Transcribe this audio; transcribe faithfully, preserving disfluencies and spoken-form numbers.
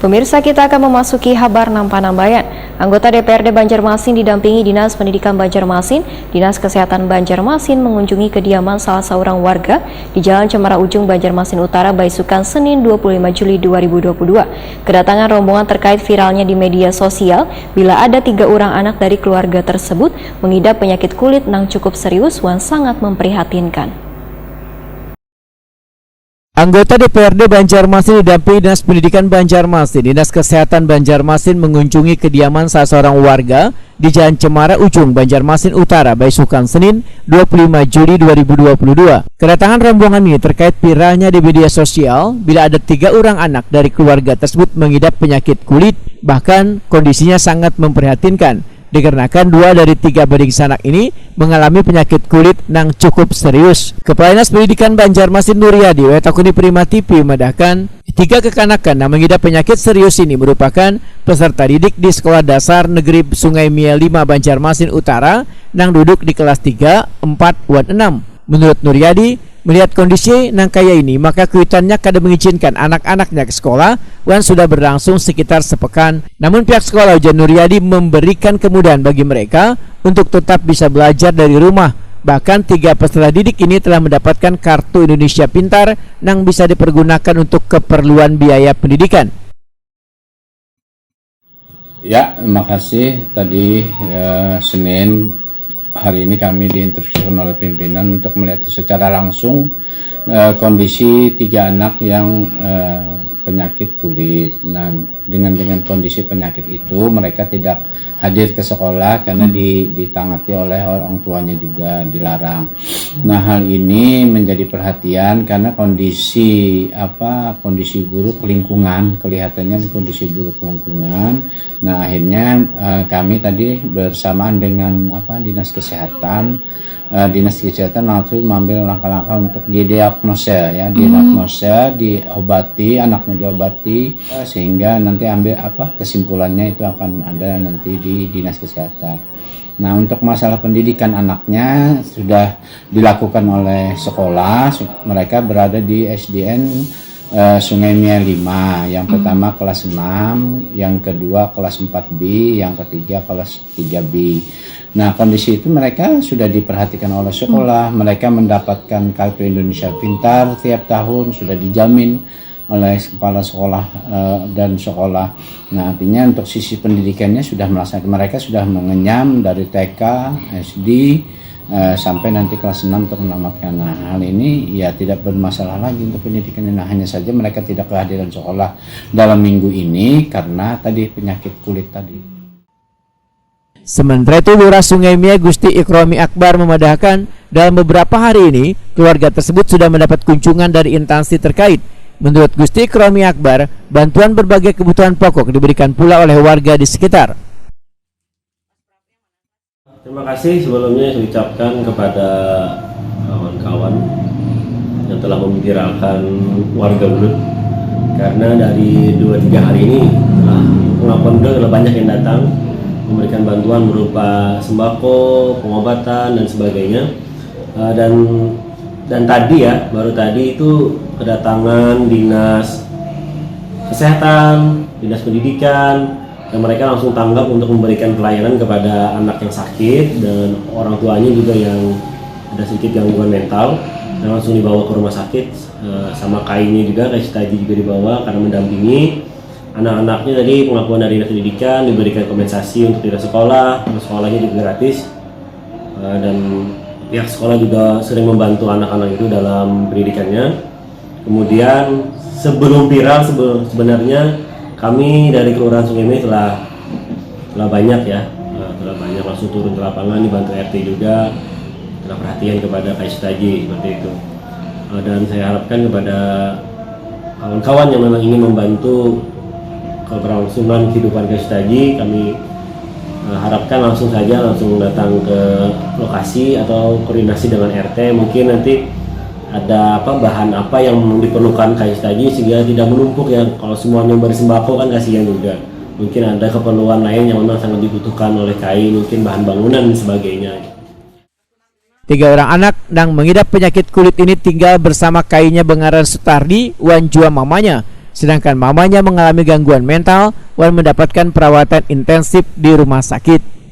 Pemirsa, kita akan memasuki habar nampan ambayan. Anggota D P R D Banjarmasin didampingi Dinas Pendidikan Banjarmasin, Dinas Kesehatan Banjarmasin mengunjungi kediaman salah seorang warga di Jalan Cemara Ujung, Banjarmasin Utara, baisukan Senin dua puluh lima Juli dua ribu dua puluh dua. Kedatangan rombongan terkait viralnya di media sosial bila ada tiga orang anak dari keluarga tersebut mengidap penyakit kulit nang cukup serius wan sangat memprihatinkan. Anggota D P R D Banjarmasin didampingi Dinas Pendidikan Banjarmasin, Dinas Kesehatan Banjarmasin mengunjungi kediaman salah seorang warga di Jalan Cemara Ujung, Banjarmasin Utara, baisukan Senin, dua puluh lima Juli dua ribu dua puluh dua. Kedatangan rombongan ini terkait viralnya di media sosial bila ada tiga orang anak dari keluarga tersebut mengidap penyakit kulit, bahkan kondisinya sangat memprihatinkan. Dikarenakan dua dari tiga bading sanak ini mengalami penyakit kulit nang cukup serius. Kepala Dinas Pendidikan Banjarmasin Nuryadi, wayatakuni Prima T V, madahkan tiga kekanakan nang mengidap penyakit serius ini merupakan peserta didik di Sekolah Dasar Negeri Sungai Mie lima Banjarmasin Utara nang duduk di kelas tiga, empat, wan enam. Menurut Nuryadi, melihat kondisi nang kaya ini, maka kuitannya kada mengizinkan anak-anaknya ke sekolah wan sudah berlangsung sekitar sepekan. Namun pihak sekolah, ujar Nuryadi, memberikan kemudahan bagi mereka untuk tetap bisa belajar dari rumah. Bahkan tiga peserta didik ini telah mendapatkan kartu Indonesia Pintar nang bisa dipergunakan untuk keperluan biaya pendidikan. Ya, terima kasih. Tadi eh, Senin hari ini kami diinstruksikan oleh pimpinan untuk melihat secara langsung eh, kondisi tiga anak yang eh, penyakit kulit. Nah, dengan dengan kondisi penyakit itu mereka tidak hadir ke sekolah karena di, ditangati oleh orang tuanya juga dilarang. Nah, hal ini menjadi perhatian karena kondisi apa kondisi buruk lingkungan, kelihatannya kondisi buruk lingkungan. Nah, akhirnya eh, kami tadi bersamaan dengan apa Dinas Kesehatan, eh, Dinas Kesehatan langsung mengambil langkah-langkah untuk didiagnosa, ya, didiagnosa, diobati, anaknya diobati, eh, sehingga nanti ambil apa kesimpulannya itu akan ada nanti di Dinas Kesehatan. Nah, untuk masalah pendidikan anaknya sudah dilakukan oleh sekolah, su- mereka berada di S D N eh, Sungai Mie lima. Yang pertama kelas enam, yang kedua kelas empat B, yang ketiga kelas tiga B. Nah, kondisi itu mereka sudah diperhatikan oleh sekolah, mereka mendapatkan kartu Indonesia Pintar tiap tahun, sudah dijamin oleh kepala sekolah eh, dan sekolah. Nah, artinya untuk sisi pendidikannya sudah melaksanakan, mereka sudah mengenyam dari T K, S D, eh, sampai nanti kelas enam untuk menamatkan. Nah, hal ini ya tidak bermasalah lagi untuk pendidikannya. Nah, hanya saja mereka tidak kehadiran sekolah dalam minggu ini karena tadi penyakit kulit tadi. Sementara itu, Lurah Sungai Mie, Gusti Ikromi Akbar, memadahkan dalam beberapa hari ini keluarga tersebut sudah mendapat kunjungan dari instansi terkait. Menurut Gusti Ikromi Akbar, bantuan berbagai kebutuhan pokok diberikan pula oleh warga di sekitar. Terima kasih sebelumnya saya ucapkan kepada kawan-kawan yang telah memviralkan warga Belud, karena dari dua tiga hari ini telah pengakuan beliau telah banyak yang datang memberikan bantuan berupa sembako, pengobatan, dan sebagainya. Eh, dan dan tadi, ya, baru tadi itu kedatangan dinas kesehatan, dinas pendidikan, dan mereka langsung tanggap untuk memberikan pelayanan kepada anak yang sakit dan orang tuanya juga yang ada sedikit gangguan mental, dan langsung dibawa ke rumah sakit eh, sama Kainya juga, Kai Sitaji juga dibawa karena mendampingi anak-anaknya. Tadi pengakuan dari dinas pendidikan, diberikan kompensasi untuk tidak sekolah, sekolahnya juga gratis. Eh, dan pihak sekolah juga sering membantu anak-anak itu dalam pendidikannya. Kemudian sebelum viral sebe- sebenarnya kami dari Kelurahan Sungai Mie telah telah banyak, ya, eh, telah banyak langsung turun ke lapangan, dibantu R T juga, telah perhatian kepada Kai Sitaji seperti itu. Eh, dan saya harapkan kepada kawan-kawan yang memang ingin membantu keberlangsungan kehidupan Kai Sitaji, kami eh, harapkan langsung saja langsung datang ke lokasi atau koordinasi dengan R T. Mungkin nanti ada apa, bahan apa yang diperlukan Kai Sitaji sehingga tidak menumpuk, ya. Kalau semuanya memberi sembako kan kasihan juga. Mungkin ada keperluan lain yang memang sangat dibutuhkan oleh Kai, mungkin bahan bangunan dan sebagainya. Tiga orang anak nang mengidap penyakit kulit ini tinggal bersama Kainya bengaran Sutardi wan jua mamanya. Sedangkan mamanya mengalami gangguan mental wan mendapatkan perawatan intensif di rumah sakit.